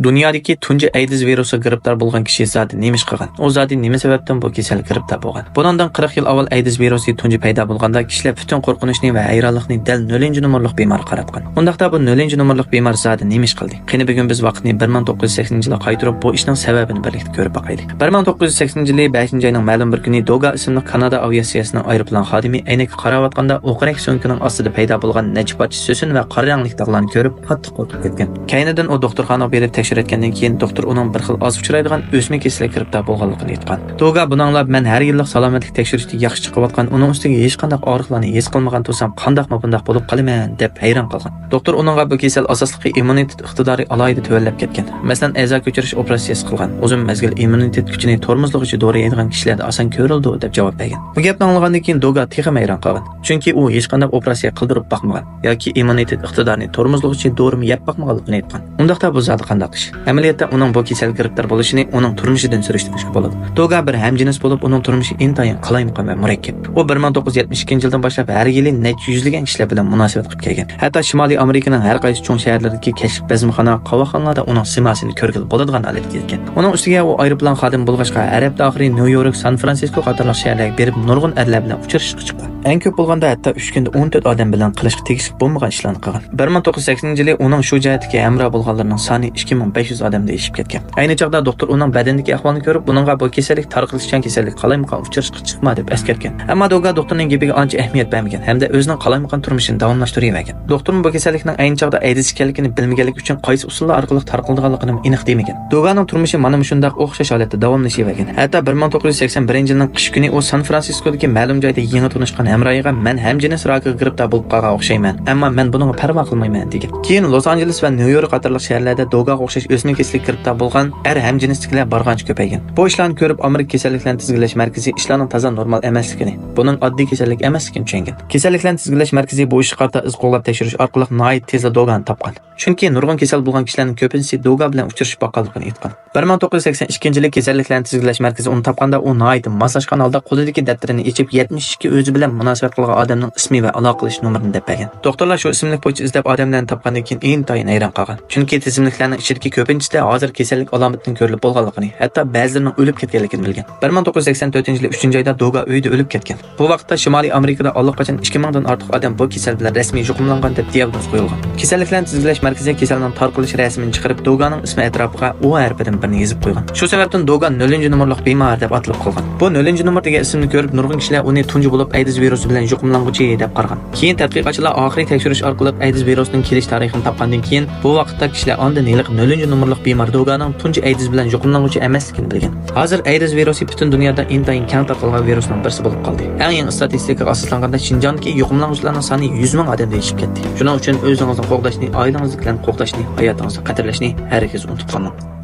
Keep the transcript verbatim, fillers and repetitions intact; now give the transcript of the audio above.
دۇنيادىكى تۇنجى ئەيدىز ۋىرۇسىغا گىرىپتار بولغان كىشى زادى نېمە ئىش قىلغان؟ ئۇ زادى نېمە سەۋەبتىن بۇ كېسەلگە گىرىپتار بولغان؟ بۇنىڭدىن قىرىق يىل ئاۋۋال ئەيدىز ۋىرۇسى تۇنجى پەيدا بولغاندا، كىشىلەر پۈتۈن قورقۇنچنى ۋە ھەيرانلىقنى دەل نۆلىنچى نومۇرلۇق بىمارغا قاراتقان. ئۇنداقتا بۇ نۆلىنچى نومۇرلۇق بىمار زادى نېمە ئىش قىلدى؟ قېنى، بۈگۈن بىز ۋاقىتنى بىر مىڭ توققۇز يۈز سەكسىنىنچى يىلغا قايتۇرۇپ، بۇ ئىشنىڭ سەۋەبىنى بىرلىكتە كۆرۈپ باقايلى. بىر مىڭ توققۇز يۈز سەكسىنىنچى يىلى بەشىنچى ئاينىڭ مەلۇم بىر كۈنى دوگا ئىسىملىق كانادا ئاۋىئاتسىيەسىنىڭ ئايروپىلان خادىمى ئەينەككە قاراۋاتقاندا، ئوقرەك سۆڭىكىنىڭ ئاستىدا پەيدا بولغان نەچچە پارچە سۆسۈن ۋە قارا رەڭلىك داغلارنى كۆرۈپ، قاتتىق قورقۇپ كەتكەن. كەينىدىن ئۇ دوختۇرخانىغا بېرىپ تەكشۈرتكەندىن كېيىن، دوختۇر ئۇنىڭ بىر خىل ئاز ئۇچرايدىغان ئۆسمە كېسىلىگە گىرىپتار بولغانلىقىنى ئېيتقان. دوگا بۇنى ئاڭلاپ، مەن ھەر يىللىق سالامەتلىك تەكشۈرۈشتە ياخشى چىقىۋاتقان، ئۇنىڭ ئۈستىگە ھېچقانداق ئاغرىقلارنى ھېس قىلمىغان تۇرسام، قانداقمۇ بۇنداق بولۇپ قالىمەن، دەپ ھەيران قالغان. دوختۇر ئۇنىڭغا بۇ كېسەل ئاساسلىقى ئىممۇنىتېت ئىقتىدارى ئالاھىدە تۆۋەنلەپ كەتكەن. مەسىلەن، ئەزا كۆچۈرۈش ئوپېراتسىيەسى قىلغان، ئۇزۇن مەزگىل ئىممۇنىتېت كۈچىنى تورمۇزلىغۇچى دورا يەيدىغان كىشىلەردە ئاسان كۆرۈلىدۇ، دەپ جاۋاب بەرگەن. بۇ گەپنى ئاڭلىغاندىن كېيىن دوگا تېخىمۇ ھەيران قالغان. چۈنكى ئۇ ھېچقانداق ئوپېراتسىيە قىلدۇرۇپ باقمىغان ياكى ئىممۇنىتېت ئىقتىدارىنى تورمۇزلىغۇچى دورىمۇ يەپ باقمىغانلىقىنى ئېيتقان. ئۇنداقتا بۇ زادى قانداق ئىش؟ ئەمەلىيەتتە ئۇنىڭ بۇ كېسەلگە گىرىپتار بولۇشىنى ئۇنىڭ تۇرمۇشىدىن سۈرۈشتۈرۈشكە بولىدۇ. دوگا بىر ھەمجىنس بولۇپ، ئۇنىڭ تۇرمۇشى ئىنتايىن قالايمىقان ۋە مۇرەككەپ. ئۇ بىر مىڭ توققۇز يۈز يەتمىش ئىككىنچى يىلدىن باشلاپ ھەر يىلى نەچچە يۈزلىگەن كىشىلەر بىلەن مۇناسىۋەت قىلىپ كەلگەن. ھەتتا شىمالىي ئامېرىكىنىڭ ھەر قايسى چوڭ شەھەرلىرىدىكى كەچلىك بەزمىخانا، قاۋاقخانىلاردا ئۇنىڭ سىماسىنى كۆرگىلى بولىدىغان ھالەتكە يەتكەن. ئۇنىڭ ئۈستىگە ئۇ ئايروپىلان خادىمى بولغاچقا، ھەر ھەپتە ئاخىرى نيۇ يورك، سان فرانسىسكو قاتارلىق شەھەرلەرگە بېرىپ، نۇرغۇن ئەرلەر بىلەن ئۇچرىشىشقا چىققان. ئەڭ كۆپ بولغاندا ھەتتا ئۈچ كۈندە ئون تۆت ئادەم بىلەن قىلىشقا تېگىشلىك بولمىغان ئىشلارنى قىلغان. بىر مىڭ توققۇز يۈز سەكسىنىنچى يىلى ئۇنىڭ شۇ جەھەتتىكى ھەمراھ بولغانلىرىنىڭ سانى ئىككى مىڭ بەش يۈز ئادەمدىن ئېشىپ كەتكەن. ئەينى چاغدا دوختۇر ئۇنىڭ بەدىنىدىكى ئەھۋالنى كۆرۈپ، ئۇنىڭغا بۇ كېسەللىك تارقىلىشچان كېسەللىك، قالايمىقان ئۇچرىشىشقا چىقما دەپ ئەسكەرتكەن. ئەمما دوگا دوختۇرنىڭ گېپىگە ئانچە ئەھمىيەت بەرمىگەن ھەمدە ئۆزىنىڭ قالايمىقان تۇرمۇشىنى داۋاملاشتۇرۇۋەرگەن. دوختۇرمۇ بۇ كېسەللىكنىڭ ئەينى چاغدا ئەيدىز ئىكەنلىكىنى بىلمىگەنلىكى ئۈچۈن، قايسى ئۇسۇللار ئارقىلىق تارقىلىدىغانلىقىنىمۇ ئېنىق دېمىگەن. دوگانىڭ تۇرمۇشى مانا مۇشۇنداق ئوخشاش ھالەتتە داۋاملىشىۋەرگەن. ھەتتا بىر مىڭ توققۇز يۈز سەكسەن بىرىنچى يىلنىڭ قىش كۈنى ئۇ سان فرانسىسكودىكى مەلۇم جايدا يېڭى تونۇشقان ھەمراھىغا، مەن ھەمجىنس راكىغا گىرىپتار بولۇپ قالغان ئوخشايمەن، ئەمما مەن بۇنىڭغا پەرۋا قىلمايمەن، دېگەن. كېيىن لوس ئانژېلېس ۋە نيۇ يورك قاتارلىق شەھەرلەردە دوگاغا ئوخشاش ئۆسمە كېسىلىگە گىرىپتار بولغان ئەر ھەمجىنستىكىلەر بارغانچە كۆپەيگەن. بۇ ئىشلارنى كۆرۈپ، ئامېرىكا كېسەللىكلەرنى تىزگىنلەش مەركىزى ئىشلارنىڭ تازا نورمال ئەمەسلىكىنى، بۇنىڭ ئاددىي كېسەللىك ئەمەسلىكىنى چۈشەنگەن. كېسەللىكلەرنى تىزگىنلەش مەركىزى بۇ ئىشقا قارىتا ئىز قوغلاپ تەكشۈرۈش ئارقىلىق ناھايىتى تېزلا دوگانى تاپقان. چۈنكى نۇرغۇن كېسەل بولغان كىشىلەرنىڭ كۆپىنچىسى دوگا بىلەن ئۇچرىشىپ باققانلىقىنى ئېيتقان. بىر مىڭ توققۇز يۈز سەكسەن ئىككىنچى يىلى كېسەللىكلەرنى تىزگىنلەش مەركىزى ئۇنى تاپقاندا، ئۇ ناھايىتى ماسلاشقان ھالدا قولىدىكى دەپتىرىنى ئېچىپ، يەتمىش ئىككى ئۆزى بىلەن مۇناسىۋەت قىلغان ئادەمنىڭ ئىسمى ۋە ئالاقىلىشىش نومۇرىنى دەپ بەرگەن. دوختۇرلار شۇ ئىسىملىك بويىچە ئىزدەپ ئادەملەرنى تاپقاندىن كېيىن ئىنتايىن ھەيران قالغان. چۈنكى تىزىملىكلەرنىڭ ئىچىدىكى كۆپىنچىسىدە ھازىر كېسەللىك ئالامىتىنىڭ كۆرۈلۈپ بولغانلىقىنى، ھەتتا بەزىلىرىنىڭ ئۆلۈپ كەتكەنلىكىنى بىلگەن. بىر مىڭ توققۇز يۈز سەكسەن تۆتىنچى يىلى ئۈچىنچى ئايدا دوگا ئۆيىدە ئۆلۈپ كەتكەن. بۇ ۋاقىتتا شىمالىي ئامېرىكىدا ئاللىقاچان ئىككى مىڭدىن ئارتۇق ئادەم بۇ كېسەل بىلەن رەسمىي يۇقۇملانغان دەپ دىياگنوز قويۇلغان. كېسەللىكلەرنى تىزگىنلەش مەركىزى كېسەلنىڭ تارقىلىش رەسىمىنى چىقىرىپ، دوگانىڭ ئىسمى ئەتراپىغا ئۇ ھەرپىدىن بىرنى يېزىپ قويغان. شۇ سەۋەبتىن دوگا نۆلىنچى نومۇرلۇق بىمار دەپ ئاتىلىپ قالغان. بۇ نۆلىنچى نومۇر دېگەن ئىسىمنى كۆرۈپ، نۇرغۇن كىشىلەر ئۇنى تۇنجى بولۇپ ئەيدىز ۋىرۇسى بىلەن يۇقۇملانغۇچى دەپ قارىغان. كېيىن تەتقىقاتچىلار ئاخىرىي تەكشۈرۈش ئارقىلىق ئەيدىز ۋىرۇسىنىڭ كېلىش تارىخىنى تاپقاندىن كېيىن، بۇ ۋاقىتتا كىشىلەر ئاندىن ھېلىقى نۆلىنچى نومۇرلۇق بىمار دوگانىڭ تۇنجى ئەيدىز بىلەن يۇقۇملانغۇچى ئەمەسلىكىنى بىلگەن. ھازىر ئەيدىز ۋىرۇسى پۈتۈن دۇنيادا ئىنتايىن كەڭ تارقالغان ۋىرۇسنىڭ بىرسى بولۇپ قالدى. ئەڭ يېڭى ئىستاتىستىكىغا ئاساسلانغاندا، شىنجاڭدىكى يۇقۇملانغۇچىلارنىڭ سانى يۈز مىڭ ئادەمدىن ئېشىپ كەتتى. شۇنىڭ ئۈچۈن ئۆزىڭىزنى قوغداشنى، ئائىلىڭىزدىكىلەرنى قوغداشنى، ھاياتىڭىزنى قەدىرلەشنى ھەرگىز ئۇنتۇپ قالماڭ.